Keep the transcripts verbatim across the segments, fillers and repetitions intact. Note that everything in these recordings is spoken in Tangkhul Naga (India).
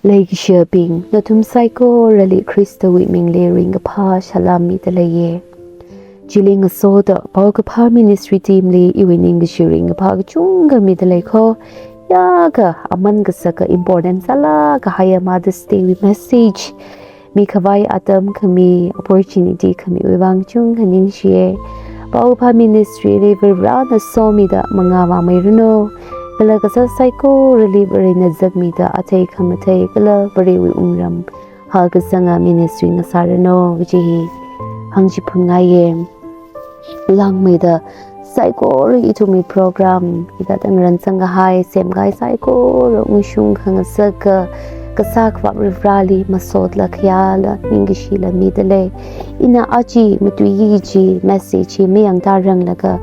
Leikashiyabing, nathum saikorali Khristawui mingli ringkaphā salam mida leiye. Chili ngasoda Paokaphā Ministry team li iwui ningkashi ringkaphā kachungkha mida lei kho. Yākha aman kasaka important sālāk kahaiya Mother's Day wui message mikhavai atam khami, opportunity khamiwui vang chungkha ningshiye. Paokaphā Ministry li Varivarana somida mangā vāmeiranu. Kala kasā saikorali Varena zakmida athei khamathei kala Varewui wungram hakasanga ministry ngasāranu kaji hi hāngchiphunngai ye. Langmeida saikora ithumwui program hithāda ngaranchang kahai, semkahai saikora ungshung khangasaka, kasā Akhava Varivarali masotla khayāla ningkashila mida lei. Ina aja matuiki kaji message hi mayangtaranglaga,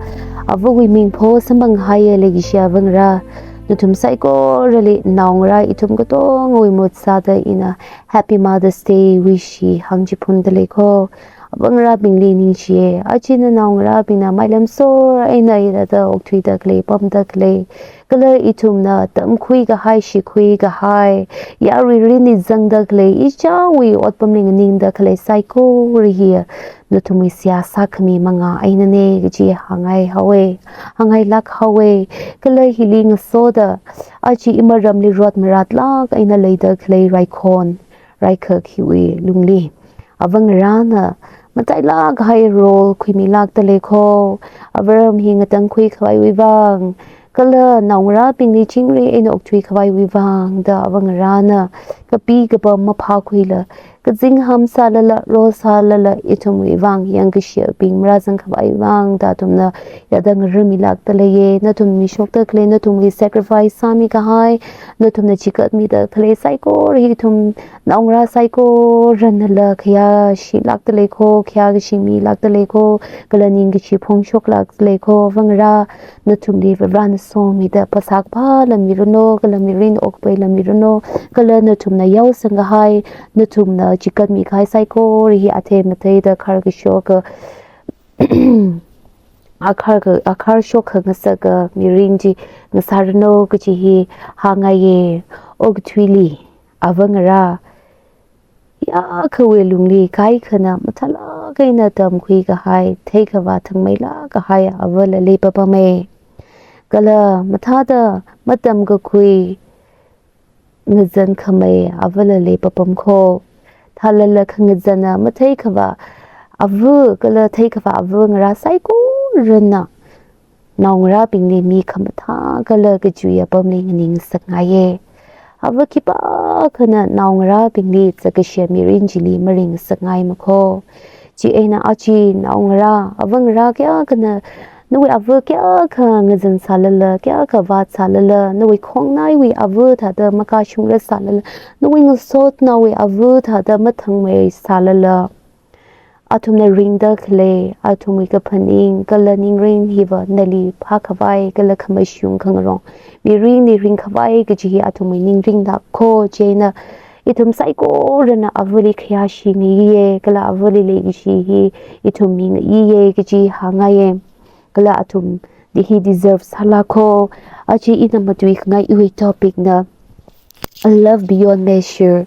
avawui ming pho samphang kahaiya leikashi avangarā, nathum saikorali naongarā ithum katongawui mahut sāda ina Happy Mother's Day wish hi hāngchiphunda lei kho. Avangarābingli ningshiye. Aja naongarābingna mailam sor eina hithāda okthuida khalei, pamda khalei, kala ithumna tamkhui kahai, shikhui kahai, yarui mirinli zangda khalei, ichāwui otpamli nganingda khalei saikora hiya nathumwui seihā sākhami mangā einane kaji hāngngai haowe, hāngngailāk haowe. Kala hili ngasoda aja imaramli rot maratlāk eina leida khalei raikhon, raikak hiwui lungli avangarāna matailāk kahai role khuimilākda lei kho. Avaram hi ngatangkhui khavaiwui vang, kala naongarābingli chingri eina okthui khavaiwui vang da avangarāna kapi kapam maphākhuila, kazingham sālala, role sālala, ithumwui vang yangkashiyabing marāzang khavaiwui vang da athumna hithāda ngarummilākda leiye. Nathum mishokda khalei, nathumwui sacrifice sāmi kahai, nathumna chikatmida khalei saikora hi ithum naongarā saikoranala khayāshilākda lei kho, khayākashi milākda lei kho, kala ningkashi phongshoklākda lei kho. Avangarā, nathumli Varivarana somida phasā kaphāla miranu, kala mirin okpaila miranu, kala nathumna yaosang kahai, nathumna chikatmi kahai saikora hi athei matheida khar kashoka, akhar ka, akhar shok khangasaka mirin chi ngasāranu kaji hi hāngngaiye. Okathuili avangarā yākhawui lungli kaikhana mathālāk eina tamkhui kahai, theikhavā thangmeilāk kahai avala leipapame. Kala mathāda matamkakhui ngazan khamei avala leipapam kho. Thālala khangazana matheikhavā ava kala theikhavā avangarā saikorana naongarābingli mi khamathā kala kachuiya apamli nganing ngasakngaiye. Ava khipākhana naongarābingli zakkashiya mirin chili maring ngasakngaima kho. Chieina aja naongarā, avangarā kayākhana nawui ava kayākha ngazan sālala, kayākha vāt sālala, nawui khongnaiwui ava thāda makashungra sālala, nawui ngasotnaowui ava thāda mathangmei sālala, athumna ringda khalei, athumwui kaphaning kala ningrin hiva nali phākhavai kala khamashung khangarong mirinli ringkhavai kaji hi athumwui ningringlāk kho. Chieina ithum saikorana avali khayāshi miye, kala avali leikashi hi ithum mingayiye kaji hāngngaiye. Kala athumli hi deserve sālāk kho. Aja ina matuikhangai iwui topic na A Love Beyond Measure,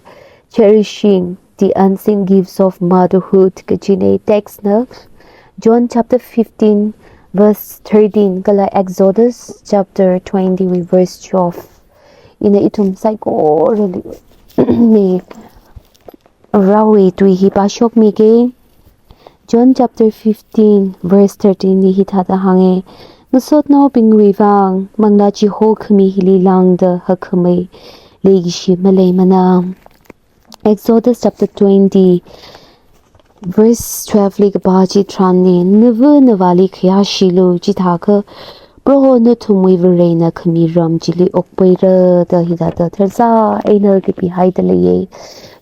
Cherishing the Unseen Gifts of Motherhood kajine. Text na John chapter fifteen verse thirteen kala Exodus chapter twenty wui verse twelve. Ina ithum saikorali mi Varewui tui hi pāshokmige. John chapter fifteen verse thirteen li hithāda hānge, ngasotnaobingwui vang manglā chihokhami hili lāngda hakhamei leikashi maleimana. Exodus chapter twenty verse twelve li kapā chitharanli, nava navāli khayāshilu, chithākha Proho nathumwui Varena khamiram chili okpaira da hithāda tharzā eina kapihaida leiye.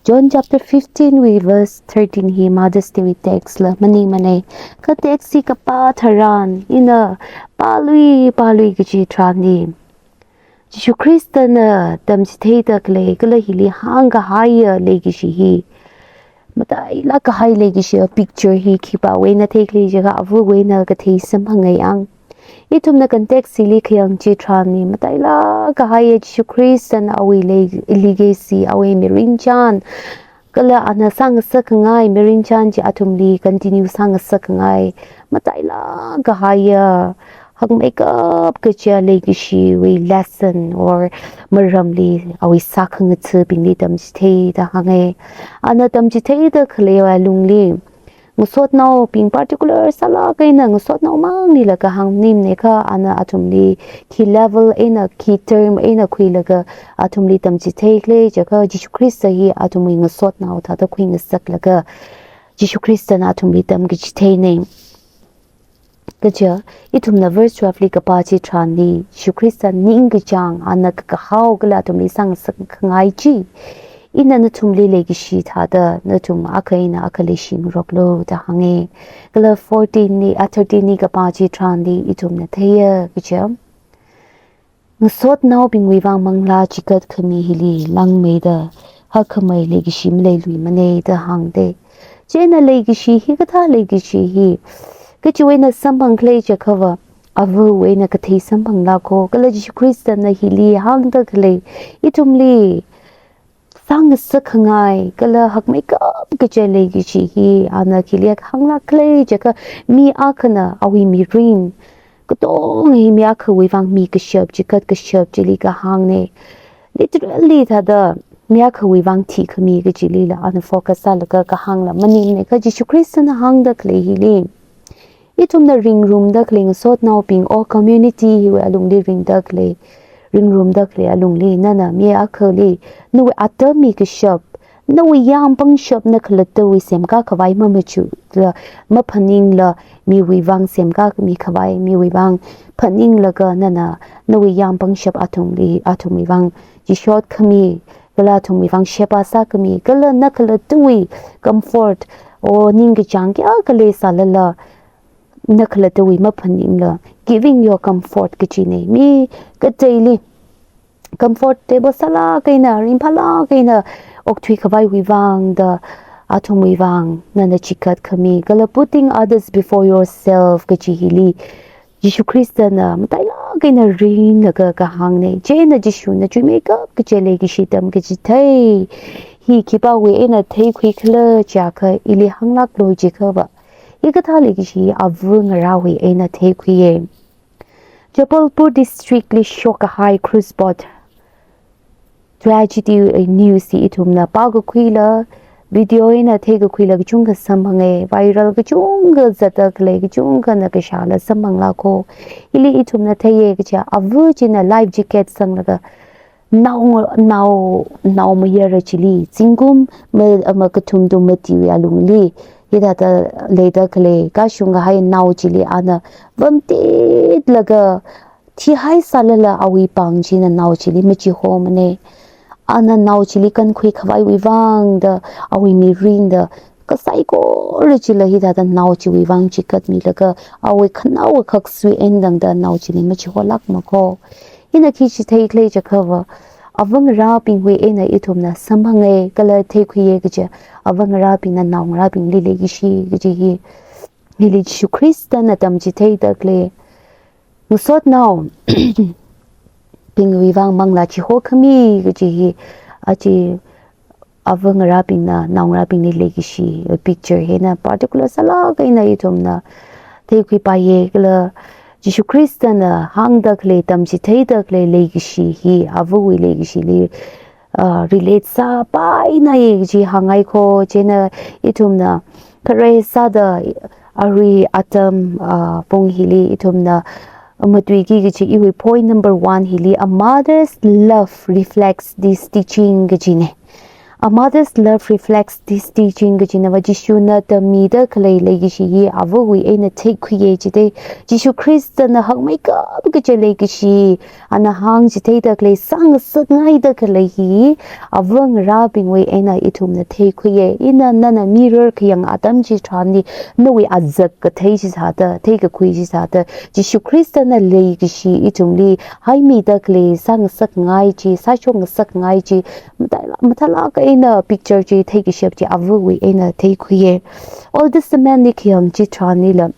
John chapter fifteen wui verse thirteen hi Mother's Day wui text la maningmanei. Kha text hi kapā tharan ina pālui pālui kachi tharanli, Jishu Khristana tamchitheida khalei kala hili hāngkahaiya leikashi hi, matailāk kahai leikashi a picture hi khipāwui eina theikhala jiakha avawui eina kathei samphangei ang. Ithumna context hili khayang chitharanli, matailāk kahaiya Jishu Khristana awui lei, legacy, awui mirin chān, kala ana sāngasakngai mirin chān chi athumli continue sāngasakngai matailāk kahaiya hakmeikap kaja leikashiwui lesson or maramli awui sākhangathabingli tamchitheida hānga. Ana tamchitheida khaleiwui lungli ngasotnaobing particular sālāk eina ngasotnao manglila kahāng maningmana kha, ana athumli khi level eina, khi term eina khuilaga athumli tamchithei khala jiakha, Jishu Khrista hi athumwui ngasotnao thāda khuingasaklaga Jishu Khristana athumli tamkachitheina. Kaja, ithumna verse twelve li kapā chitharanli, Jishu Khrista ningkachāng, ana kakahao kala athumli sāngasakngai chi, ina nathumli leikashi thāda nathum akha eina akha leishingaroklu da hānga. Kala fourteen li, ah, thirteen li kapā chitharanli ithumna theiya kaja, ngasotnaobingwui vang manglā chikat khami hili langmeida hakkhamei leikashi maleiluimana da hāngda. Chieina leikashi hi kathā leikashi hi kachiwui eina samphang khala jiakhava, avawui eina kathei samphanglāko, kala Jishu Khristana hili hāngda khalei, ithumli sāngasakngai kala hakmeikap kaja leikashi hi ana khili hānglāk khala jiakha, mi akhana awui mirin katonga hi mi akhawui vang mikashap, chikat kashap chili kahāngna. Literally thāda mi akhawui vang thikhami kajilila ana focus sālaga kahāngla maningmana kha, Jishu Khristana hāngda khalei hili, ithumna ringrumda khalei ngasotnaobing or community hiwui alungli ringda khalei, ringrumda khalei alungli nana mi akhali nawui atam mikashap, nawui yāng pangshap, na khalattawui semkā khavai mamachula, maphaningla, miwui vang semkā mikhavai, miwui vang phaninglaga nana nawui yāng pangshap athumli, athumwui vang chishot khami, kala athumwui vang sheba sākhami, kala na khalattawui comfort or ningkachāng kayākha leisālala, na khalattawui maphaningla, giving your comfort kajina. Mi kateili comfortable sālāk eina, ringphālāk eina okthui khavaiwui vang da, athumwui vang nana chikat khami, kala putting others before yourself kaji hili Jishu Khristana matailāk eina ringlaga kahāngna. Chieina Jishuna chuimeikap kaja leikashi tamkachithei hi khipāwui eina theikhui khala jiakha, ili hānglāklu jiakhava, hikathā leikashi ava ngarāwui eina theikhuiya. Jabalpur district li shokkahai cruise boat tragedy news hi ithumna pākakhuila, video eina theikakhuila kachungkha samphanga, viral kachungkha zatda khalei, kachungkhana kashāla samphanglāko. Hili ithumna theiya kaja, ava china life jacket sanglaga nao, nao, nao mayara chili, zingkum ma, makathum tum matiwui alungli hithāda leida khalei, kashung kahai nao chili ana vamtitlaga thihaisālala awui pāng china nao chili machihomana. Ana nao chili kankhui khavaiwui vang da, awui mirin da, kasaikora chila hithāda nao chiwui vang chikatmilaga, awui khanao akhaksui eina tangda nao chili machiholākmako. Ina khi chithei khala jiakhava, ava ngarābingwui eina ithumna samphanga kala theikhuiya kaja, ava ngarābingna naongarābingli leikashi kaji hi, hili Jishu Khristana tamchitheida khalei, ngasotnao bingwui vang manglā chihokhami kaji hi, aja ava ngarābingna naongarābingli leikashi picture hina particular sālāk eina ithumna theikhuipaiya kala, Jishu Khristana hāngda khalei, tamchitheida khalei leikashi hi avawui leikashili, ah, relate sāpainaiya kaji hāngngaiako. Chieina ithumna khare sāda arui atam, ah, pung hili ithumna matuiki kaji iwui point number one hili, a mother's love reflects this teaching kajina. A mother's love reflects this teaching kajinava, Jishuna tammida khalei leikashi hi avawui eina theikhuiya jida. Jishu Khristana hakmeikap kaja leikashi ana hāngchitheida khalei, sāngasakngaida khalei hi ava ngarābingwui eina ithumna theikhuiya. Ina nana mirror khayang atam chitharanli, nawui azak kathei chi sāda, theikakhui chi sāda, Jishu Khristana leikashi ithumli haimida khalei, sāngasakngai chi, sāshokngasakngai chi, mathālāk, mathālāk eina picture chi, theikashap chi avawui eina theikhuiya. Old Testament li khayang chitharanlila,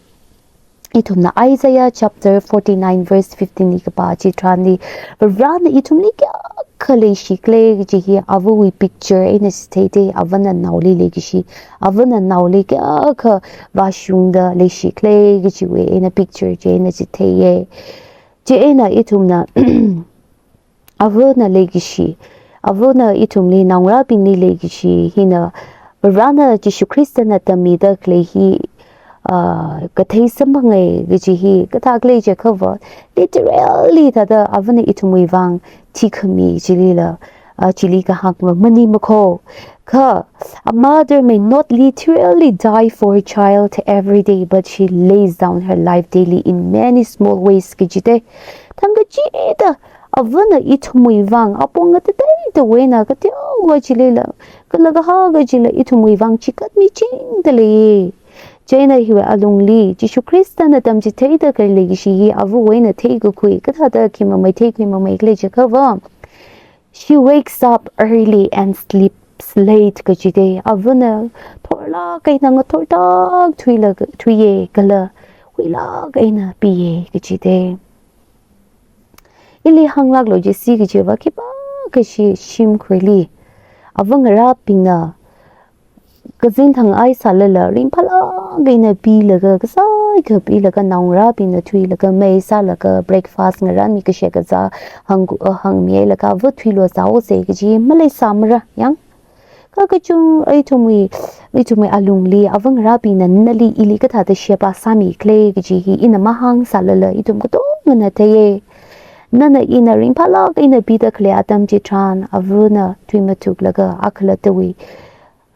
ithumna Isaiah chapter forty-nine verse fifteen li kapā chitharanli, Varena ithumli kayākha leishikhala kaji hi avawui picture eina chitheida, avana naoli leikashi, avana naoli kayākha vāshungda leishikhala kajiwui eina picture chieina chitheiya. Chieina ithumna avana leikashi, avana ithumli naongarābingli leikashi hina, Varena Jishu Khristana tammida khalei hi, ah, kathei samphanga kaji hi kathā khala jiakhava, literally thāda avana ithumwui vang thikhami chilila, ah, chili kahāng maningmana kho. Kha, a mother may not literally die for her child every day, but she lays down her life daily in many small ways kajida. Thangkachida avana ithumwui vang apong ngateiteida eina kateowa chilila, kala kahaka chila ithumwui vang chikatmichingda lei. Chieina hiwui alungli, Jishu Khristana tamchitheida khalei leikashi hi avawui eina theikakhui, kathāda khi mamai theikhui mamai khala jiakhava, she wakes up early and sleeps late kajida. Avana thorlāk eina ngathorthak thuilaga, thuiya kala huilāk eina piya kajida. Ili hānglāklu jisi kajiva khipākha shi shimkhuili, avangarābingna kazin thangai sālala ringphālāk eina pilaga, kasai kapilaga, naongarābingna thuilaga, mei sālaga, breakfast ngarānmi, kashak kazā hāng, uh, hāngmilaga, ava thuilu sāose kaji maleisāmara yang. Kha kachung ithumwui, ithumwui alungli, avangarābingna nali ili kathāda sheba sāmikhala kaji hi ina mahāng sālala, ithum katongana theiya. Nana ina ringphālāk eina pida khalei atam chitharan, avana thui mathuklaga, akhalattawui,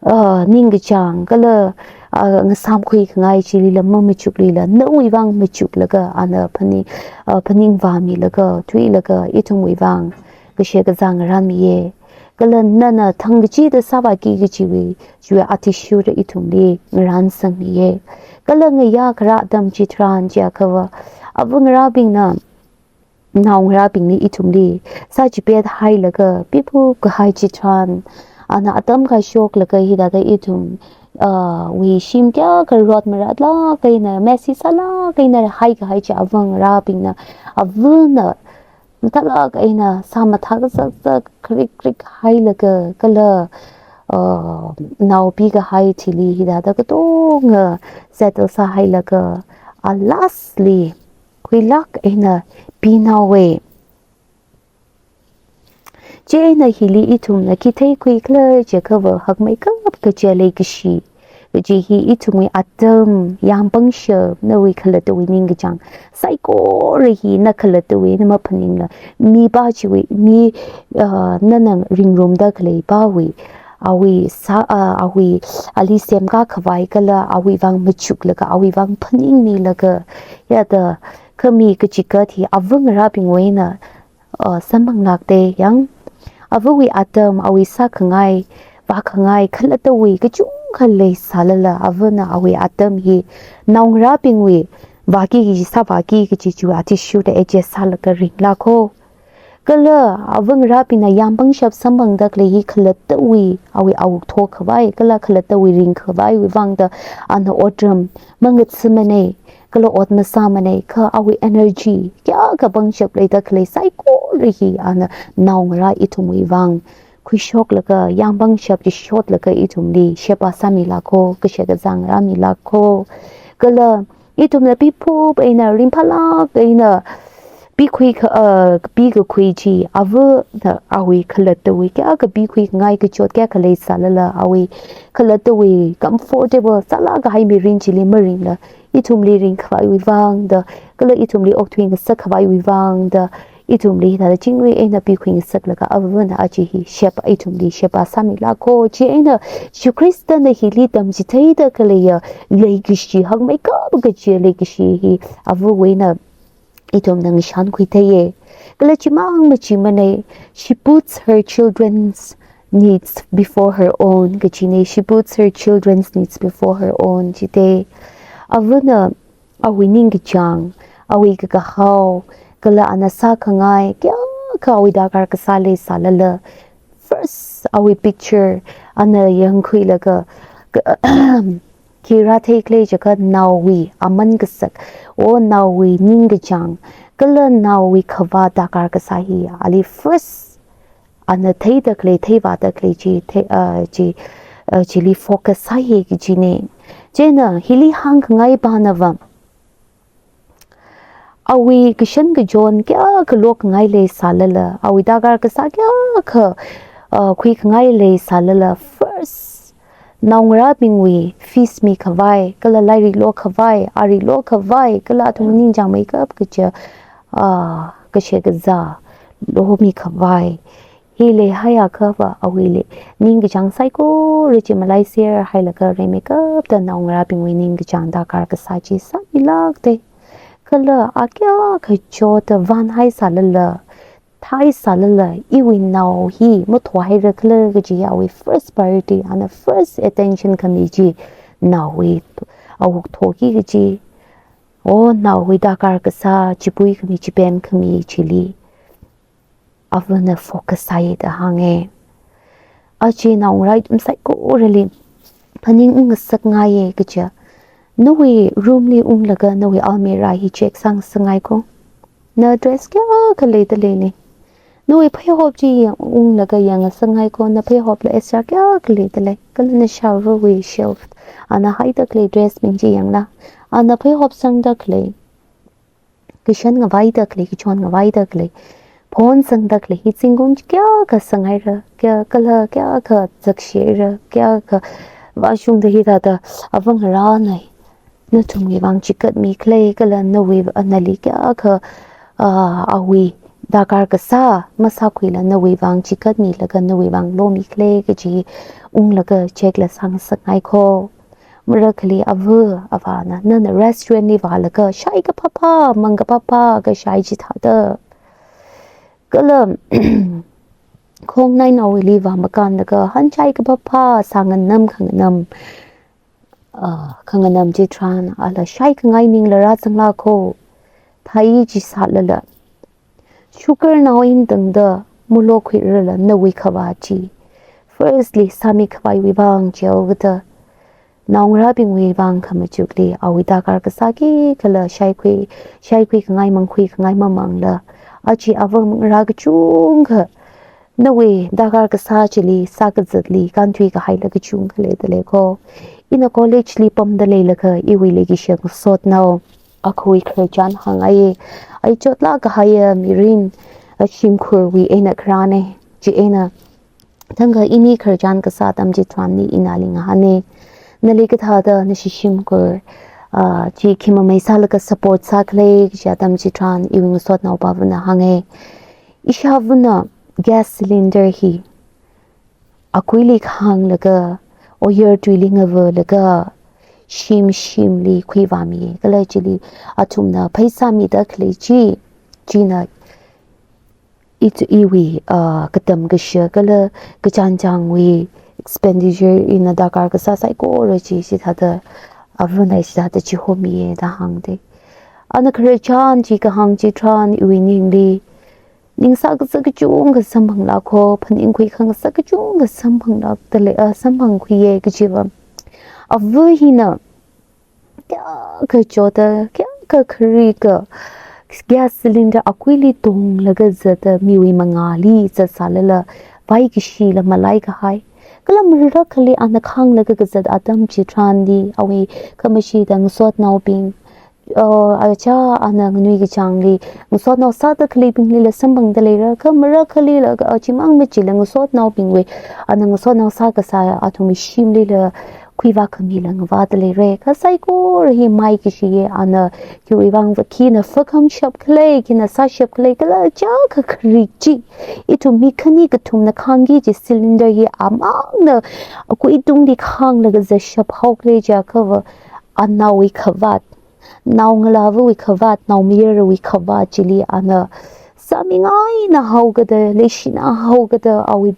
ah, ningkachāng kala, ah, ngasāmkhui khangai chilila, mamachuklila, nawui vang machuklaga, ana phaning, ah, phaningvāmilaga, thuilaga, ithumwui vang kashak kazā ngarānmiya. Kala nana thangkachida sāvāki kajiwui, chiwui athishurda ithumli ngarānsangmiya. Kala ngayā kharā atam chitharan jiakhava, avangarābingna naongarābingli ithumli sāchipethailaga, piphup kahai chitharan, ana atam akha shoklaga hithāda ithum, ah, wui shim kayākha rot maratlāk eina, messy sālāk eina haikahai chi avangarābingna, avana mathālāk eina sāmathā kazakzak, krik krik hailaga kala, uh, naopi kahai thili hithāda katonga settle sāhailaga, a lastly, huilāk eina pinaowa. Chieina hili ithumna khi theikhuikhala jiakhava, hakmeikap kaja leikashi kaji hi ithumwui atam, yāngpangshap, nawui khalattawui ningkachāng saikora hi, na khalattawui na maphaningla, mipā chiwui, mi, ah, nana ringrumda khalei pāwui, awui sā, ah, awui, ali semkā khavai kala awui vang machuklaga, awui vang phaningmilaga, yāda khami kachikat hi avangarābingwui eina, uh, samphanglākda yang. Avawui atam, awui sākhangai, vākhangai, khalattawui kachungkha leisālala, avana awui atam hi naongarābingwui vāki kaji, sāvāki kaji chiwui athishurda adjust sālaga ringlāk kho. Kala avangarābingna yāngpangshap samphangda khalei hi khalattawui, awui awuk thokhavai kala khalattawui ringkhavaiwui vangda ana otram mangatsamana, kala ot masāmana, kha awui energy kayākha pangshap leida khalei saikora hi ana naongarā ithumwui vang khuishoklaga, yāngpangshap chishotlaga ithumli sheba sāmilāk kho, kashak kazā ngarānmilāk kho. Kala ithumna piphup eina, ringphālāk eina pikhui kha, uh, pikakhui chi, avana awui khalattawui kayākha pikhuikhangai kachot kayākha leisālala, awui khalattawui comfortable sālāk kahai mirin chili maringla, ithumli ringkhavaiwui vangda, kala ithumli okthui ngasakkhavaiwui vangda, ithumli hithāda chingri eina pikhui ngasaklaga, avana aja hi sheba, ithumli sheba sāmilāk kho. Chieina Jishu Khristana hili tamchitheida khaleiya leikashi, hakmeikap kaja leikashi hi avawui eina ithumna ngashankhui theiya. Kala chimang machimana, she puts her children's needs before her own kajina, she puts her children's needs before her own jida. Avana awui ningkachāng, awui kakahao, kala ana sākhangai kayākha, awui darkar kasā leisālala, first awui picture ana yangkhuilaga, ka-, khi rāthei khalei jiakha naowui aman kasak, o naowui ningkachāng, kala naowui khavāt darkar kasā hi ali first ana theida khalei, theivāda khalei chi, thei, ah, chi, ah, chili focus sāya kajina. Chieina hili hāngkhangai pānava, awui kashan kachon kayākha lokhangai leisālala, awui darkar kasā kayākha, ah, khuikhangai leisālala, first naongarābingwui fees mikhavai, kala lairik lokhavai, arik lokhavai, kala athum ningchāngmeikap kaja, ah, kashak kazā lomikhavai hi leihaiakhava, awuili ningkachāng saikora chi malaiser hailaga rimeikapta naongarābingwui ningkachāng darkar kasā chi sāmilākda. Kala a kayākha chotta vānhaisālala, thāisālala, iwui nao hi mathorhaira khala kaji awui first priority, ana first attention khami chi naowui awuk thorki kaji, o naowui darkar kasā, chipui khami, chipem khami chili avana focus sāya da hānga. Aja naongarā ithum saikorali phaningung ngasakngaiya kaja, nawui room li unglaga nawui almirah hi check sāngasakngai ko. Na dress kayākha leida leina. Nawui pheihop chi yang, unglaga yangngasakngai ko, na pheihopla extra kayākha leida lei. Kala nashāvāwui shelf, ana haida khalei dress bing chi yangla, ana pheihop sangda khalei, kashan ngavaida khalei, kachon ngavaida khalei, phone sangda khalei hi zingkum chi kayākha sanghaira, kayā, kala kayākha zakshihaira, kayākha vāshungda hithāda ava ngarāna, nathumwui vang chikatmi khalei, kala nawui, ah, nali kayākha, ah, awui darkar kasā masākhuila nawui vang chikatmilaga nawui vang lomi khalei kaji unglaga check la sāngasakngai ko. Marakhali ava avāna, nana restaurant li vālaga shai kaphāphā, mang kaphāphā kashai chithāda, kala khongnainaowuili vāmakānlaga hanchai kaphāphā sānganam khanganam, ah, khanganam chitharan ala shaikhangai ningla rāzangla ko. Thai chi sālala, sugar nao eina tangda malokhuirala nawui khavāt chi firstly sāmikhavaiwui vang jihaokada, naongarābingwui vang khamachukli awui darkar kasā khikhala shaikhui, shaikhuikhangai, mangkhuikhangai mamangla, aja ava ngarā kachungkha nawui darkar kasā chili sākazatli kānthuikahai la kachungkha leida lei ko. Ina college li pamda leilaga iwui leikashi ngasotnao akhawui khararchan hāngngai. Ai chotlāk kahaiya mirin, ah, shimkhurwui eina kharāna. Chieina thangkha ini khararchan kasā atam chitharanli ina ali ngahāna. Nali kathāda nashi shimkhur, ah, chi khi mamei sālaga support sākhala kaji atam chitharan iwui ngasotnao pāvana hānga. Ishāvana gas cylinder hi akuili khānglaga, oyar tuili ngavalaga, shim shimli khuivāmi, kala chili athumna pheisā mida khalei chi, china itu iwui, ah, katam kasha kala kachānchāngwui expenditure, ina darkar kasā saikora chi chithāda, avana chithāda chihomiya da hāngda. Ana khararchan chi kahāng chitharan iwui ningli ning sākazat kachungkha samphanglā ko, phaningkhui khangasak kachungkha samphanglākda lei, ah, samphangkhuiya kajiva, ava hina kayākha chotta, kayākha kharika gas cylinder akuili tonglaga zatta miwui mangāli zatsālala, vaikashila malaikahai. Kala marakhali ana khānglaga kazat atam chitharanli awui khamashida ngasotnaobing, uh, aja ana nganui kachāngli ngasotnao sāda khaleibinglila samphangda leira, kha marakhalila, uh, chimang machila ngasotnaobingwui, ana ngasotnao sākasā athumwui shimlila khuivākhamila ngavāda leira. Kha saikora hi maikashiya, ana khiwui vangva khina fakhamshap khala, khina sāshap khala, kala chiyākha khari chi, ithum mi khani kathumna khāngki kaji cylinder hi amangna akui tungli khānglaga zatshap haokhala jiakhava, anaowui khavāt, naongalāvawui khavāt, naomayarawui khavāt chili ana sāmingaina haokada, leishina haokada, awui,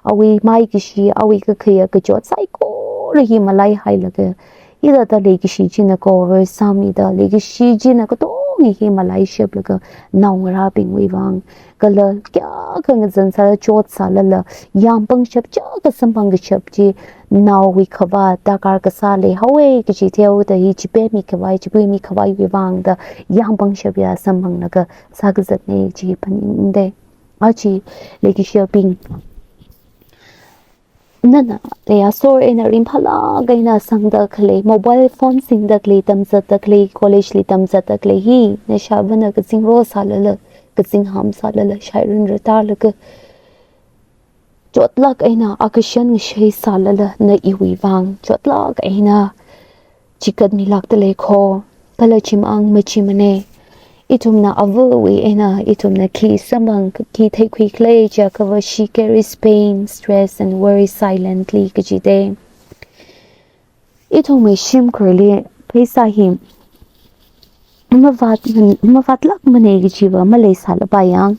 awui maikashi, awui kakhayā kachot saikora hi malaihailaga, hithāda leikashi china cover sāmida, leikashi china kato katonga hi malaishaplaga naongarābingwui vang kala kayākha ngazan sālala, chot sālala, yāmpangshap chiyākha samphangkashap chi, naowui khavāt, darkar kasā leihaowa kaji theoda hi chipemikhavai, chipuimikhavaiwui vangda yāmpangshap ya samphanglaga sākazatna chi phaningungda. Aja leikashiyabing, nana leiya sor eina ringphālāk eina sangda khalei, mobile phone singda khalei, tamzatda khalei, college li tamzatda khalei hi, nashāvana kazing ro sālala, kazing ham sālala, shairan ratalaga, chotlāk eina akashan ngashei sālala, na iwui vang chotlāk eina chikatmilākda lei kho. Kala chimang machimana. Ithumna avawui eina ithumna khi samphang, khi theikhui khalei jiakhava, she carries pain, stress and worry silently kajida. Ithumwui shimkhurli pheisā hi mavāt, mavātlākmana kajiva maleisālapai yang.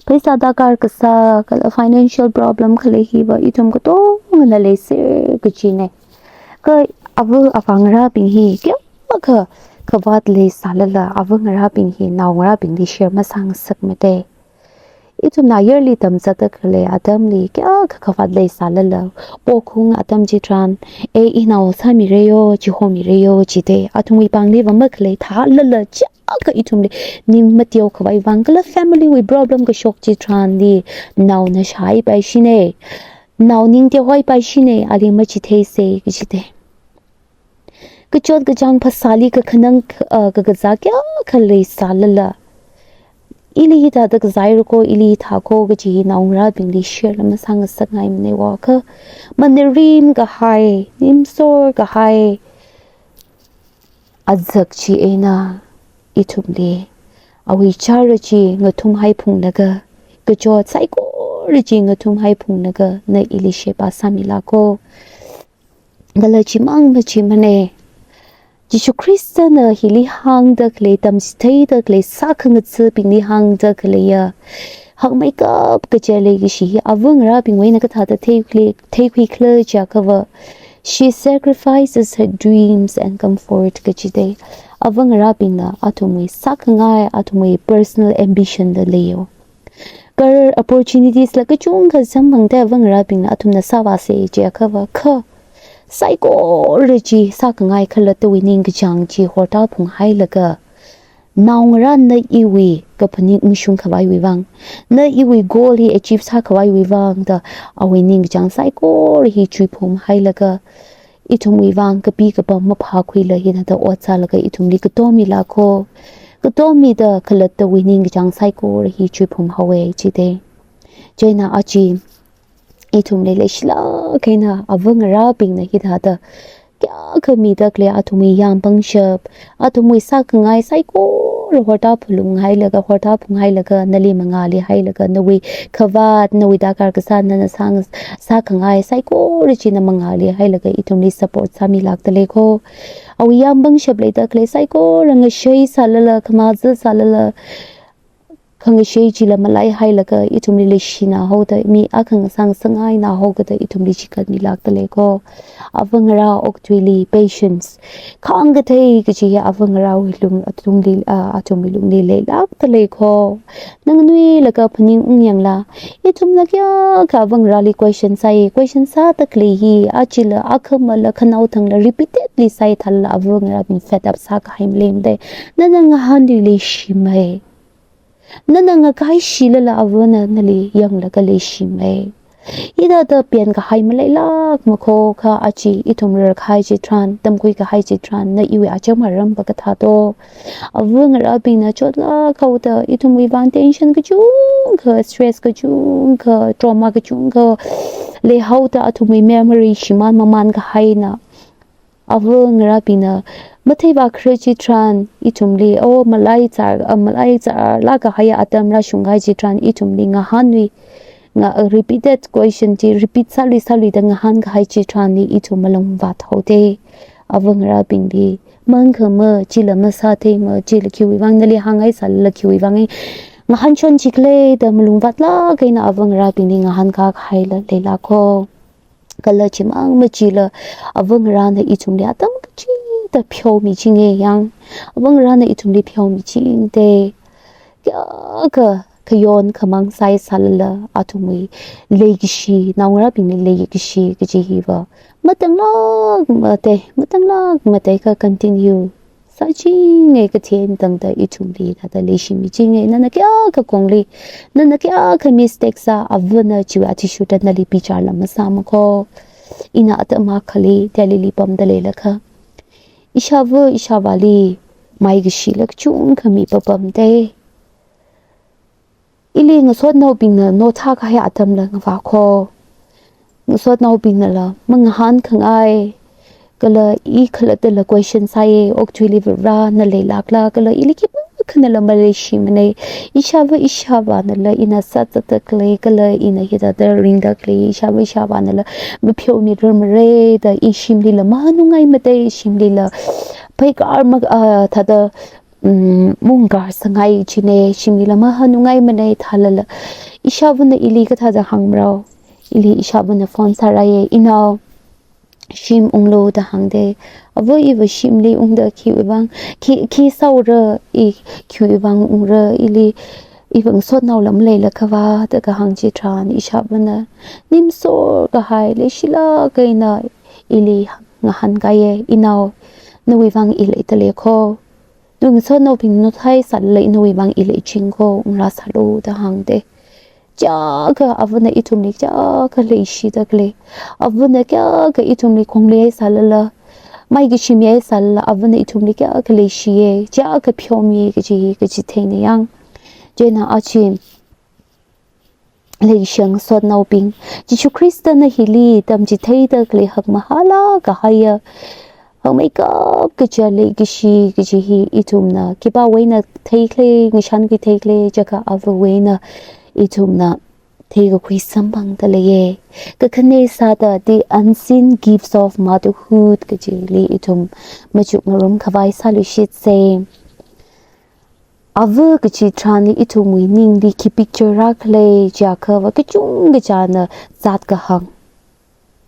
Pheisā darkar kasā kala financial problem khalei hiva ithum katongana leiser kajina. Kha ava avāngarābing hi kayākha khavāt leisālala, avāngarābing hi naongarābingli share masāngasakmada. Ithumna ayarli tamzatda khalei atamli kayākha khavāt leisālala, pokhung atam chitharan, e, inao sāmira yo, chihomirei yo, jida. Athumwui pāngli va makhalei thālala, chiyākha ithumli ning mateokhavai vang kala family wui problem kashok chitharanli, naona shāhaipaishina, nao ning teohaipaishina, ali machitheisa kajida. Kachot kachāng phasāli kakhanang, ah, kakazā kayākha leisālala, ili hithāda kazāira kho, ili hithā kho kaji hi naongarābingli share la masāngasakngaimana. Wakha, manarim kahai, nimsor kahai azak chi eina ithumli awui chara chi ngathumhaiphunglaga, kachot saikora chi ngathumhaiphunglaga, na ili sheba sāmila kho. Kala chimang machimana. Jishu Khristana hili hāngda khalei, tamchitheida khalei, sākhangathabingli hāngda khaleiya, hakmeikap kaja leikashi hi avāngarābingwui eina kathāda theikhui, theikhui khala jiakhava, she sacrifices her dreams and comfort kajida. Avāngarābingna athumwui sākhangai, athumwui personal ambition da leiyo. Kar opportunities la kachungkha samphangda avāngarābingna athumna sāvāsa jiakhava, kha saikora chi sākhangai khalattawui ningkachāng chi horta phunghailaga, naongarā na iwui kaphaning ungshungkhavaiwui vang, na iwui goal hi achieve sākhavaiwui vang da awui ningkachāng saikora hi chuiphumhailaga, ithumwui vang kapi kapam maphākhuila hithāda ot sālaga ithumli katomila kho. Katomida khalattawui ningkachāng saikora hi chuiphumhaowa jida. Chieina aja ithumli leishilāk eina avāngarābingna hithāda kayākha mida khalei athumwui yāmpangshap, athumwui sākhangai saikora horta phalunghailaga, horta phunghailaga, nali mangālihailaga, nawui khavāt, nawui darkar kasā, nana sāng-, sākhangai saikora china mangālihailaga ithumli support sāmilākda lei kho. Awui yāmpangshap leida khalei saikora ngashei sālala, khamazil sālala, khangashei chila malaihailaga ithumli leishina haoda, mi akha ngasāngasakngaina haokada ithumli chikatmilākda lei kho. Avāngarā okathuili patience, khāngkathei kaji hi avāngarāwui lung athumli, ah, athumwui lungli leilākda lei kho. Nganāluilaga phaningung yangla, ithumna kayākha avāngarāli question sāi, question sāda khalei hi, achila, akhamala, khanaothangla, repeatedly sāi thālala avāngarābing fed up sākahai maleimada. Nana ngahānlui leishimei. Nana ngakaishilala avāna nali yanglaga leishimei. Hithāda penkahai maleilākma kho. Kha aja ithum rarkahai chitharan, tamkhuikahai chitharan, na iwui acham aram va kathā to. Avāngarābingna chotlāk haoda ithumwui vang tension kachungkha, stress kachungkha, trauma kachungkha leihaoda athumwui memory shimān mamānkahaina. Avāngarābingna matheivākharar chitharan ithumli, oh, malaichar, ah, malaicharlāk kahaiya atam rāshungkahai chitharan ithumli ngahānlui, nga, repeated question chi repeat sālui sāluida ngahānkahai chitharanli ithum malungvāt haoda. Avāngarābingli mangkhama, chila masātheima, chila khiwui vang nali hāngngai sālala khiwui vang ei ngahānchon chi khala da malungvātlāk eina avāngarābingli ngahānkā kahaila leilāk kho. Kala chimang machila avāngarāna ithumli atam kachida da pheomichinga yang. Avangarāna ithumli pheomichinga da. Kayākha khayon khamāng sāi sālala athumwui leikashi, naongarābingli leikashi kaji hiva matanglāk mate, matanglāk mate kha continue sāchinga, kathien tangda ithumli thāda leishimichinga. Nana kayākha kongli, nana kayākha mistake sā, avana chiwui athishurda nali bichar lam masāma kho. Ina atam akhali Delhili pamda leilakha, ishāva ishāvāli maikashila kachungkha mi papam da. Ili ngasotnaobingna nothā kahai atamla ngavā kho. Ngasotnaobingnala mangahānkhangai. Kala i khalattala question sāya, okathuili Varivara na leilākla, kala ili khipākhanala maleishimana. Ishāva ishāvānala ina sāzatda khalei, kala ina hithāda ringda khalei, ishāva ishāvānala mapheomirarmara da, ishimlila mahanungngai mate, ishimlila phaikar ma, ah, thāda, mm, mungkar sāngai china, ishimlila mahanungngaimana thālala, ishāvana ili kathāda hāngmarao. Ili ishāvana phone sārāya, inao, shim unglu da hāngda. Ava, iva shimli ungda khiwuivang, khi, khi sāura, i khiwuivang ungra, ili, iva ngasotnaola maleilakha va da kahāng chitharan, ishāvana ningsor kahai, leishilāk eina ili ngahānkaiya, inao, nawuivang i leida lei kho. Ngasotnaobing nothāi sālala nawuivang i leiching kho, ungrāsālu da hāngda. Chiyākha avana ithumli chiyākha leishida khalei, avana kayākha ithumli khongli sālala, maikashi mi sālala, avana ithumli kayākha leishiya, chiyākha pheomi kaji, kaji theina yang. Chieina achi, leishiya ngasotnaobing, Jishu Khristana hili tamchitheida khalei hakmahālāk kahaiya, hakmeikap kaja leikashi kaji hi ithumna khipāwui eina theikhala, ngashankhui theikhala, chaka avawui eina ithumna theikakhui samphangda leiya. Kakhane sāda the unseen gifts of motherhood kajili ithum machukngarum khavai sāluishitsa. Ava kachi tharanli ithumwui ningli khi picture rākhala jiakhava kachungkha china zat kahāng.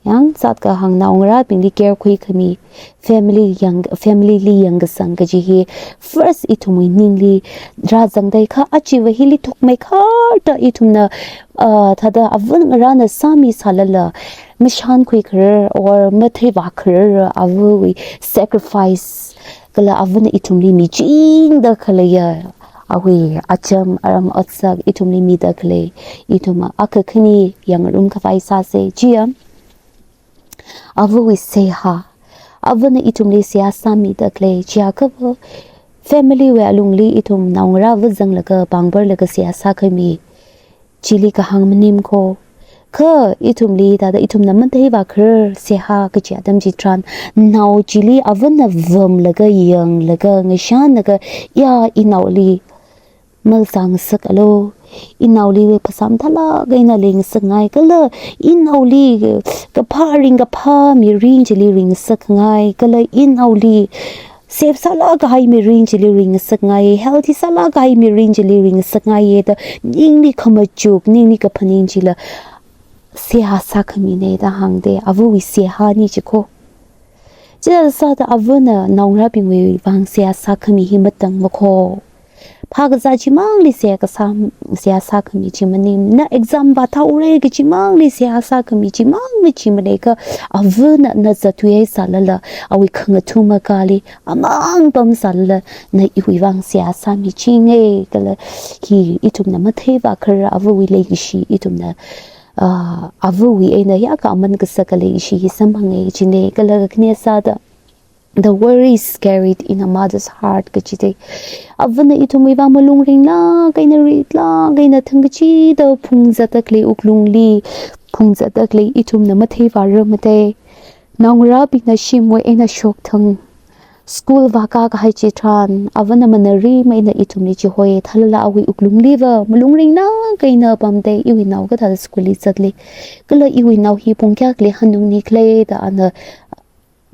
Yang zat kahāng, naongarābingli care khuikhami, family yang, family li yangkasang kaji hi first ithumwui ningli rāzangda kha, achiva hili thukmeikharda ithumna, ah, thāda avangarāna sāmi sālala, mashankhui kharar or matheivā kharar avawui sacrifice, kala avana ithumli michingda khaleiya awui acham aram otsak ithumli mida khalei, ithum akha khani yangngarum khavai sāsa. Chiya, avawui seihā, avana ithumli seihā sāmida khalei, chiakhava family wui alungli ithum naongarā vāzanglaga pāngbarlaga seihā sākhami chili kahāng maning kho. Kha ithumli thāda ithumna matheivā kharar seihā kachi atam chitharan, nao chili avana vamlaga yanglaga ngashanlaga, ya, inaoli malzang sākalu, inaoli phasā mathālāk eina leingasakngai, kala inaoli kaphā ringkaphā mirin chili ringasakngai, kala inaoli safe sālāk kahai mirin chili ringasakngai, healthy sālāk kahai mirin chili ringasakngaiya da ningli khamachuk, ningli kaphaning chila seihā sākhamina da hāngda, avawui seihāna chi kho. Chithāda sāda avana naongarābingwui vang seihā sākhami hi matangma kho. Phākazā chimangli seihā kasā, seihā sākhami chi maning, na exam vāthaora kachimangli seihā sākhami chimang machimanei kha, avana na zatthuihai sālala, awui khangathuma kali amang pamsālala, na iwui vang seihā sāmichinga, kala hi ithumna matheivā kharar avawui leikashi ithumna, ah, avawui eina yākha aman kasaka leikashi hi samphanga kajina, kala kakhane sāda, the worries carried in a mother's heart kajida. Avana ithumwui vang malung ringlāk eina ritlāk eina thangkachida phungzatda khalei wuklungli, phungzatda khalei ithumna matheivārar mate. Naongarābingna shimwui eina shokthang school vākā kahai chitharan, avana manari maina ithumli chihoi, thālala awui wuklungliva malung ringlāk eina pamda, iwui nao kathāda school li zatli. Kala iwui nao hi pung kayākha hānungni khala da ana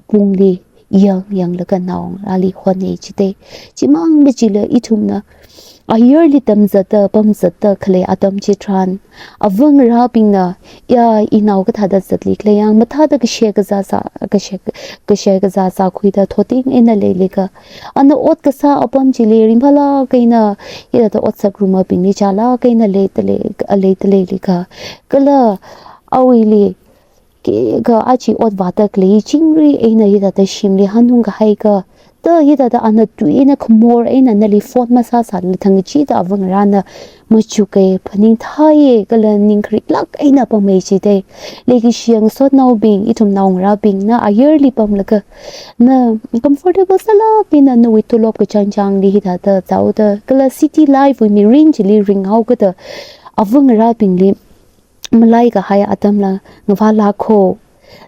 pungli yang yanglaga naongarāli hotnei chida. Chimang machila ithumna ayarli tamzatta, pamzatta khalei atam chitharan, avangarābingna, ya, inao kathāda zatli khalei yang, mathāda kashe kazā sā, kashe, kashe kazā sākhuida thoting eina leilaga, ana ot kasā apam chili ringphālāk eina, hithāda otsak rumabingli chālāk eina leida lei, leida leilaga, kala awuili, ke, ka achi ot vāda khalei chingri eina hithāda shimli hanung kahai ka, ta hithāda ana tui eina khamor eina nali phone masāsāla thang kachida avangarāna machuka, phaningthai kala ning khariklāk eina pamhai chida. Leikashi ngasotnaobing, ithum naongarābingna ayarli pamlaga, na comfortable sālāk eina nawui tolop kachangchangli hithāda zaoda, kala city life wui mirin chili ringhaokada, avangarābingli malai kahai atamla ngavālāk ho.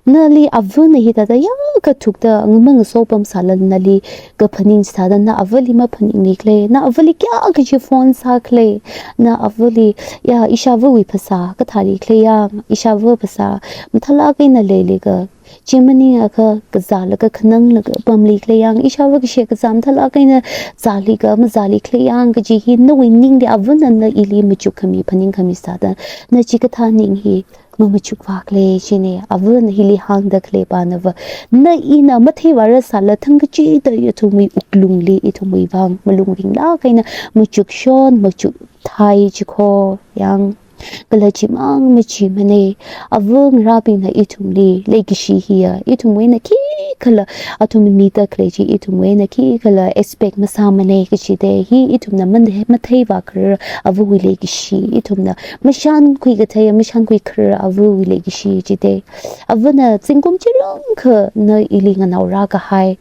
Nali avana hithāda ya kathukda ngamang ngaso pamsālala nali kaphaning chithāda na avali maphaningli khalei, na avali kayākha chi phone sā khalei, na avali, ya, ishāvawui phasā kathāli khalei yang, ishāva phasā mathālāk eina leilaga, chi maningakha kazālaga khananglaga pamli khalei yang, ishāva kashe kazā mathālāk eina zālaga mazāli khalei yang kaji hi nawui ningli avana na ili machuk khami, phaning khami sāda, na chikathā ning hi mamachukvā khalei china, avana hili hāngda khalei panava, na ina matheivāra sāla thang kachida ithumwui wuklungli, ithumwui vang malung ringlāk eina machukshon, machukthai chi kho yang. Kala chimang machimana, avangarābingna ithumli leikashi hiya, ithumwui eina khikhala, athumna mida khalei chi ithumwui eina khikhala expect masāmana kachida, hi ithumna man-, matheivā kharar avawui leikashi, ithumna mashankhui kathei, mashankhui kharar avawui leikashi chida. Avana zingkum chirungkha na ili nganaorā kahai,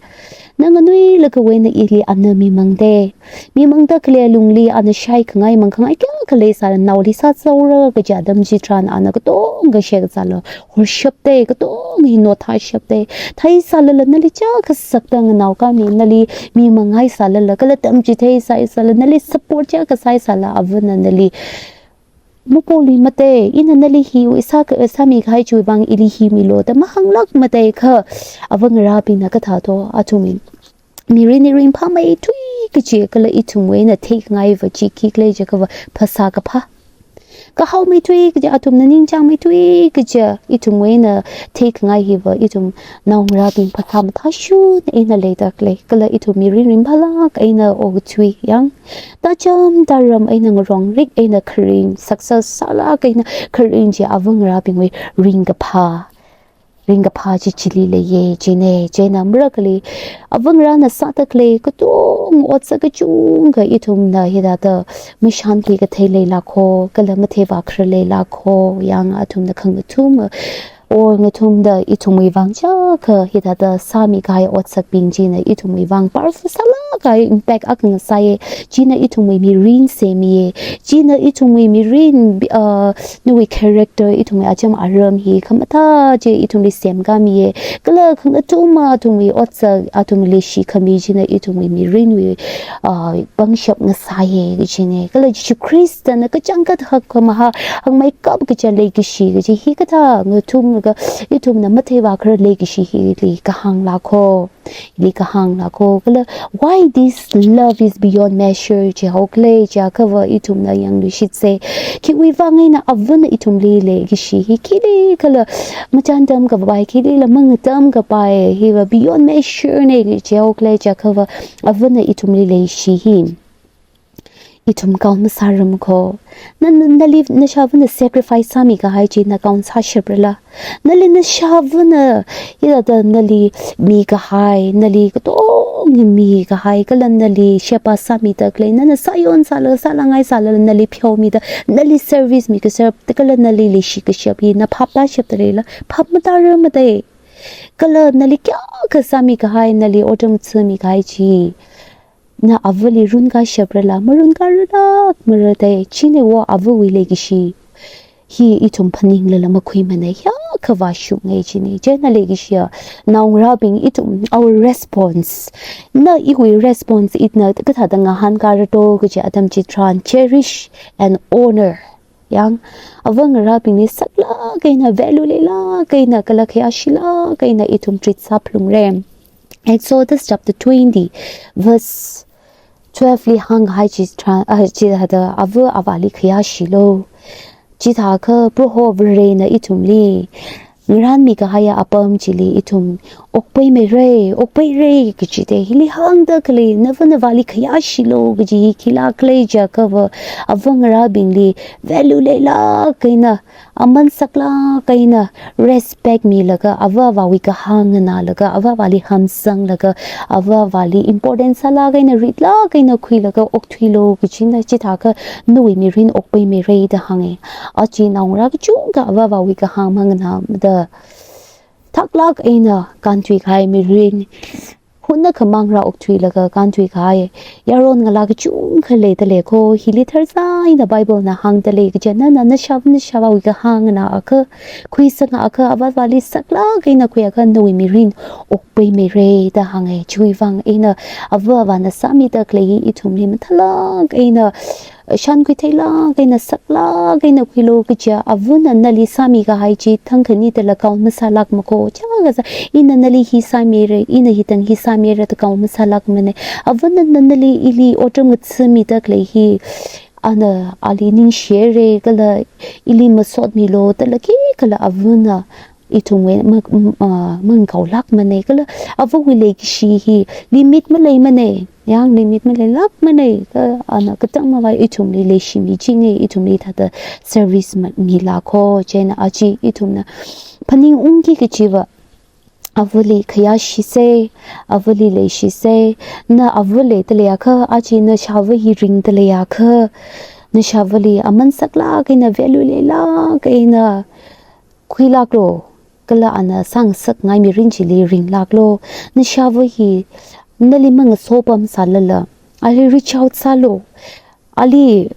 na nganuilakha wui eina ili ana mimangda. Mimangda khalei lungli ana shaikhangai mangkhangai kayākha leisāla naoli sāzaora kaja atam chitharan ana katonga shek sāla horshapda, katonga hi notha shapda. Theisālala nali chā kasakta nganaokami, nali mimangngai sālala, kala tamchithei sāsāla, nali support chā kasāsāla, avana nali mapolui mada, ina nali hi, isa ka, sāmi kahai chiwui vang ili hi milo da mahānglāk mada kha, avangarābingna kathā to, athumwui mirin hi ringphāmeithui kaji kala ithumwui eina theikhangai va chi khikhala jiakhava phasā kaphā. Kahaomeithui kaji, athumna ningchāngmeithui kaji, ithumwui eina theikhangai hiva ithum naongarābing phasā mathāshun eina leida khalei, kala ithum mirin ringphālāk eina okathui yang. Tacham taram eina ngarongrik eina kharing, success sālāk eina kharing chi avangarābingwui ringkaphā, ringkaphā chi chili leiya china. Chieina marakali avangarāna sāda khalei katonga otsak kachungkha ithumna hithāda mashankhui kathei leilāk ho, kala matheivā kharar leilāk ho, yang athumna khangathuma, or ngathumda ithumwui vang chākha hithāda sāmi kahai otsakbing china ithumwui vang powerful sālāk kahai impact akha ngasāya. China ithumwui mirin semmiya. China ithumwui mirin, uh, nawui character, ithumwui acham aram hi khamathā chi ithumli semkāmiya. Kala khangathuma athumwui otsak, athumwui leishi khami china ithumwui mirinwui, uh, pangshap ngasāya kachina. Kala Jishu Khristana kachangkhat hakkhamahā, hangmeikap kaja leikashi kaji hikathā ngathumlaga ithumna matheivā kharar leikashi hili kahānglāk ho. Hili kahānglāk ho. Kala why this love is beyond measure jihaokhala jiakhava ithumna yangluishitsa. Khiwui vang eina avana ithumli leikashi hi khili kala machān tamkapai, khilila mangatamkapai, hiva beyond measure na jihaokhala jiakhava avana ithumli leishi hi ithum count masāram kho. Na, na, nali, nashāvana sacrifice sāmi kahai chi na count sāshaprala? Nali nashāvana, hithāda nali mikahai, nali katonga mikahai, kala nali sheba sāmida khalei, nana sāyon sāla, sālangai sāla, nali pheomida, nali service mi kashap, kala nali leishi kashap hi na phap tāshapda leila? Phap matāra mada. Kala nali kayākha sāmi kahai, nali otram sāmi kahai chi na avali runka shaprala? Marunkaralāk mara da. China wo avawui leikashi hi ithum phaninglala makhuimana, hiyākha vāshunga china. Chieina leikashiya naongarābing, ithum, our response, na iwui response ina kathāda ngahānkara to kaji atam chitharan, cherish and honor. Yang, avangarābingli saklāk eina, value leilāk eina, kala khayāshilāk eina ithum treat sāphalungra. Exodus chapter twenty, verse twelve li hānghai chi tran-, ah, chithāda ava avāli khayāshilo. Chithākha Proho Varena ithumli ngarānmi kahaiya apam chili ithum okpaimeira, okpaira kajida hili hāngda khalei, nava navāli khayāshilo kaji hi khila khalei jiakhava, ava ngarābingli value leilāk eina, aman saklāk eina, respect milaga, ava avāwui kahāng nganālaga, ava avāli hamsanglaga, ava avāli important sālāk eina, ritlāk eina khuilaga okthuilo kajina. Chithākha nawui mirin okpaimeira da hānga. Aja naongarā kachungkha ava avāwui kahāng manganāmada thaklāk eina kānthuikahai mirin, hunna khamang rā okthuilaga kānthuikahai yaron ngalā kachungkha leidalei kho. Hili tharzā eina Bible na hāngdalei kaja, nana nashāva nashāvāwui kahāng nganāakha, khuisangakha, ava avāli saklāk eina khuiakha nawui mirin okpaimeira da hānga. Chiwuivang eina ava avāna sāmida khalei hi ithumli mathālāk eina, shankhui theilāk eina, saklāk eina khuilo kaja, avana nali sāmikahai chi thangkhanida la count masālākma kho. Chakazā, ina nali hi sāmira, ina hithang hi sāmira da count masālākmana. Avana nali ili otram ngathāmida khalei hi, ana ali ningshihaira kala ili masotmilo dala khikhala avana ithumwui ma-, m-, ah, mangkaolākmana. Kala avawui leikashi hi limit maleimana. Yang limit maleilākmana. Kha ana katang mavai ithumli leishimichinga, ithumli thāda service ma-, milāk kho. Chieina aja ithumna phaningungki kajiva, avali khayāshisa, avali leishisa. Na ava leidaleiakha, aja nashāva hi ringdaleiakha, nashāvali aman saklāk eina, value leilāk eina khuilāklo, kala ana sāngasakngai mirin chili ringlāklo. Nashāva hi nali mangasopamsālala, ali reach out sālo, ali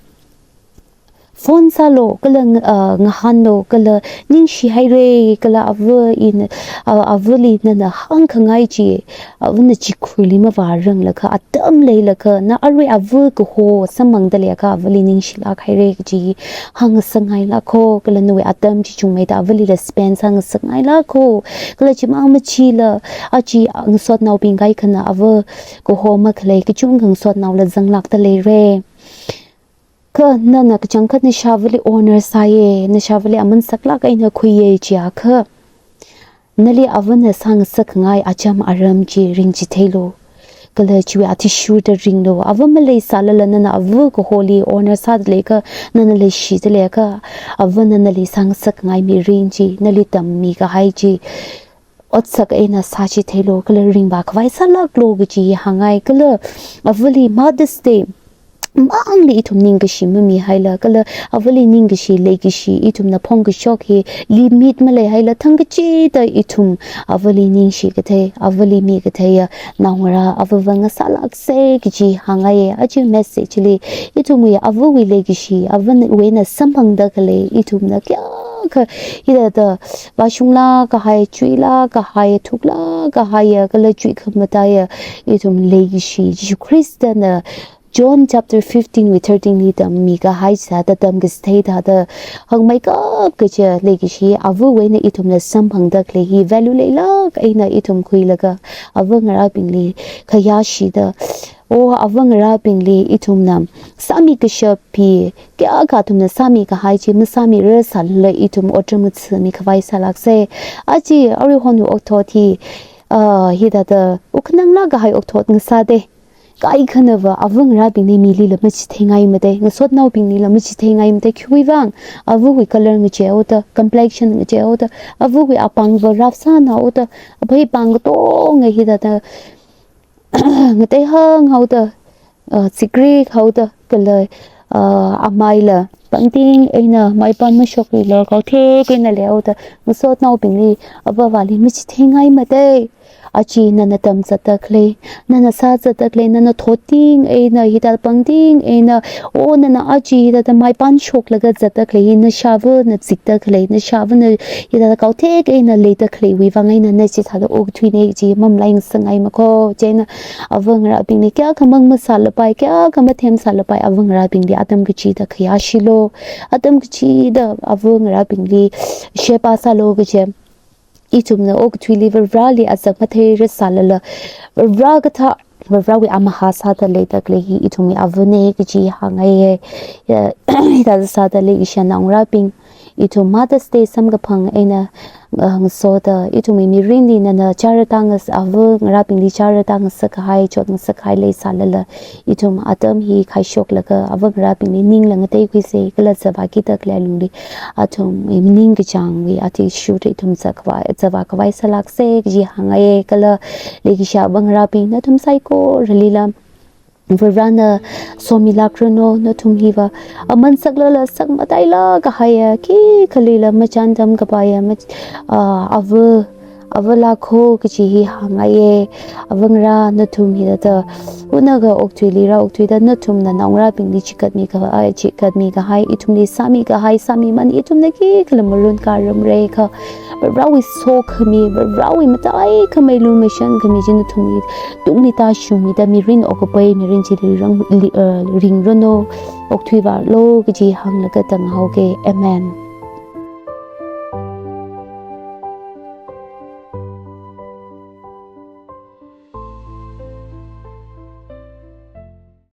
phone sālo, kala ng-, ah, ngahānlo, kala ningshihaira, kala ava ina, ah, avali nana hāngkhangai chi, avana chikhuili mavāranglakha, atam leilakha, na arui ava kaho samphangdaleiakha avali ningshilāk haira kaji hāngasakngailāk kho. Kala nawui atam chi chungmeida avalila spend sāngasakngailāk kho. Kala chimang machila, aja ngasotnaobing kaikhana ava kaho makhalei kachungkha ngasotnaola zanglākdaleira. Kha nana kachangkhat nashāvali honor sāya, nashāvali aman saklāk eina khuiya jiakha, nali avana sāngasakngai acham aram chi ringchitheilu. Kala chiwui athishurda ringlu. Ava maleisālala nana ava kaholi honor sādaleiakha, nana leishidaleiakha, avana nali sāngasakngai mirin chi, nali tammikahai chi otsak eina sāchitheilu, kala ringvā khavai sālāklu kaji hāngngai. Kala avali Mother's Day mangli ithum ningkashi mamihaila, kala avali ningkashi leikashi ithumna phongkashok hi limit maleihaila, thangkachida ithum avali ningshi kathei, avali mi katheiya naongarā avāva ngasālāksa kaji hāngngaiya. Aja message li ithumwui avawui leikashi, avawui eina samphangda khalei ithumna kayākha hithāda vāshunglāk kahai, chuilāk kahai, thuklāk kahaiya, kala chuikhamataiya ithum leikashi, Jishu Khristana John chapter fifteen wui thirteen li tammikahai sāda tamkachithei thāda, hangmeikap kaja leikashi avawui eina ithumna samphangda khalei hi value leilāk eina ithum khuilaga, ava ngarābingli khayāshida, o ava ngarābingli ithumna sāmikashap hi, kayākha athumna sāmikahai chi masāmirasālala ithum otram ngathāmi khavai sālāksa. Aja aruihon okathuiwui, ah, hithāda wukkhananglāk kahai okathui ngasāda, kaikhanava ava ngarābingli milila machitheingaimada, ngasotnaobinglila machitheingaimada. Khiwuivang? Avawui color ngacheihaoda, complexion ngacheihaoda, avawui apāngva rough sānaoda, aphei pāng katonga hithāda ngateihānghaoda, ah, zikrik haoda, kala, ah, amaila pangting eina maipan mashokluila kaothek eina leihaoda, ngasotnaobingli ava avāli machitheingaimada. Aja nana tamzatda khalei, nana sāzatda khalei, nana thotting eina, hithāda pangting eina, o nana aja hithāda maipan shoklaga zatda khalei hi nashāvana zikda khalei, nashāvana hithāda kaothek eina leida khaleiwui vang eina na chithāda okathuina kaji mamalai ngasangngaima kho. Chieina ava ngarābingli kayākha mang masālapai, kayākha mathem sālapai, ava ngarābingli atam kachida khayāshilu, atam kachida ava ngarābingli sheba sālu kaja. ithumna okathuili Varivarali azak matheirasālala, Varivara kathā, Varivarawui amahā sāda leida khalei hi ithumwui avane kaji hāngngaiye. Ya, hithāda sāda leikashiya naongarābing, ithum Mother's Day samkaphang eina, uh, ngasoda, ithumwui mirinli nana chara tāngas-, ava ngarābingli chara tāngasak kahai, chotngasak kahai leisālala, ithum atam hi khaishoklaga ava ngarābingli ningla ngateikhuisa, kala zava kida khalei lungli athumwui maning kachāngwui athishurda ithum zakkhavai, zava khavai sālāksa kaji hāngngaiye. Kala leikashiya ava ngarābing, nathum saikoralila Varivarana somilākranu. Nathum hiva aman saklala sakmatailāk kahaiya, khikhalila machāndam kapaiya, mach-, ah, ava, ava lākho kaji hi hāngngaiye. Ava ngarā, nathum hithāda unakha okathuili rāokthuida nathumna naongarābingli chikatmi kahai, chikatmi kahai, ithumli sāmi kahai, sāmiman ithumna khikhala marun karamre kha, Varivarawui sokhami, Varivarawui mataikhamei lumashan khami chi nathumli tungli tāshungmida mirin okkapai mirin chili rang-, li-, uh, ringranu, okthuivālu kaji hānglaga tanghaoke. Amen.